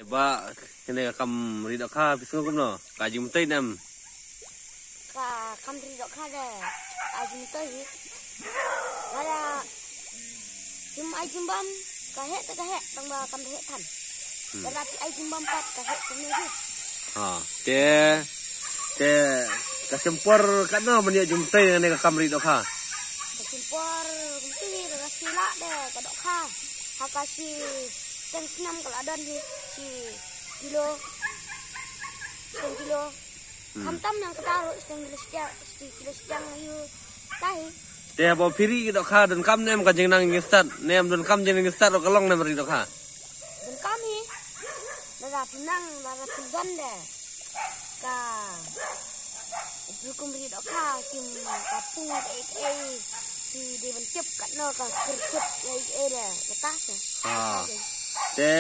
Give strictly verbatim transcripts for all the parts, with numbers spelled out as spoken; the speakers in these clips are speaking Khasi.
Ba kane ka kam ri dohkha phi sngew kumno? Ka jingmyntoi ne em? Ka kam ri dohkha de ka jingmyntoi hi. Lada phim ai jingbam ka heh te ka heh, tang ba kam da heh than. Hmm. Lada phi ai jingbam pat ka heh kumne hi. Ha, te te ka sngewpor katno ban ïoh jingmyntoi ïa kane ka kam ri dohkha? Ka sngewpor kumne hi, ka shi lah de ka dohkha. Ha ka shi teng snem ka la don hi shi kilo, teng kilo. Hmm. Khamtam nang kata ruh, teng kilo setiang, teng kilo setiang ïa u tahi. Te haba phi ri ki dohkha donkam ne em ka jingnang jingstad, ne em donkam jingnang jingstad ruh ka long ne em ri dohkha? Donkam hi. Lada phi nang, lada phi don de ka rukom ri dohkha, kim ka pung kaei kaei, phi dei ban tip katno ka kyrtip kaei kaei de, kata se. Ha. Te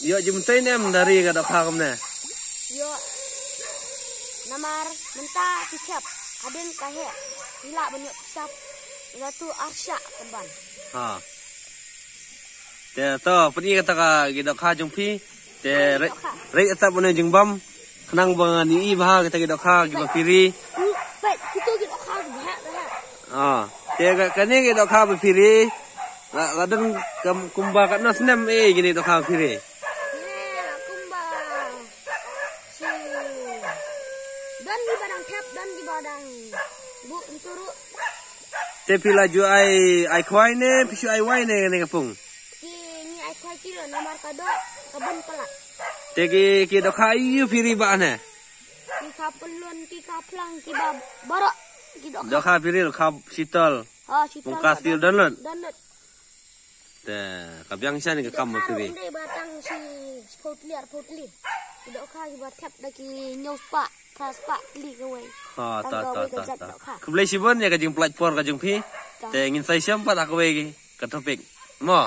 ïoh jingmyntoi ne em da ri ka dohkha kumne? Ïoh. Namar mynta phi thep, hadien ka heh phi lah ban ïoh pisa, lada tu arshah kan ban. Ha. Te to, pyni kata ka ki dohkha jong phi. Te ri, ri ata bane jingbam. Khnang ba ngan ïohi bha kita ki dohkha kiba phi ri. Peit, kita ki dohkha ki bha, bha. Ah, te ka, kane ki dohkha ba phi ri. La, la don kam, kumba katno snem eh kine dohkha ba phi ri? Ne, kumba shi. Don kiba dang thep, don kiba dang buh nturu. Te phi la ju ai, ai khwai ne, phi shu ai wai ne, ne ka pung? Ki ngi ai khwai ki lo namar ka doh, ka bun palat. Te ki, ki dohkha aiu phi ri ba ne? Ki kha pyllun, ki kha phlang, kiba baroh, ki dohkha. Dohkha phi ri, kha shitol. Ha, shitol. Pung ka dohkha stil don lut. Don lut. Te ka biang sha ne ka kam ba phi ri. Dei ba tang shi phaw tylli, ar phaw tylli. Ki dohkha kiba thep da ki hynñiew spah, phra spah tylli kawei. Ha, ta, ta, ta, ta. Khublei shibun ïa ka jingpynlait por ka jong phi. Ta. Te ngin sa ïashem pat ha kawei ka topic. Mo.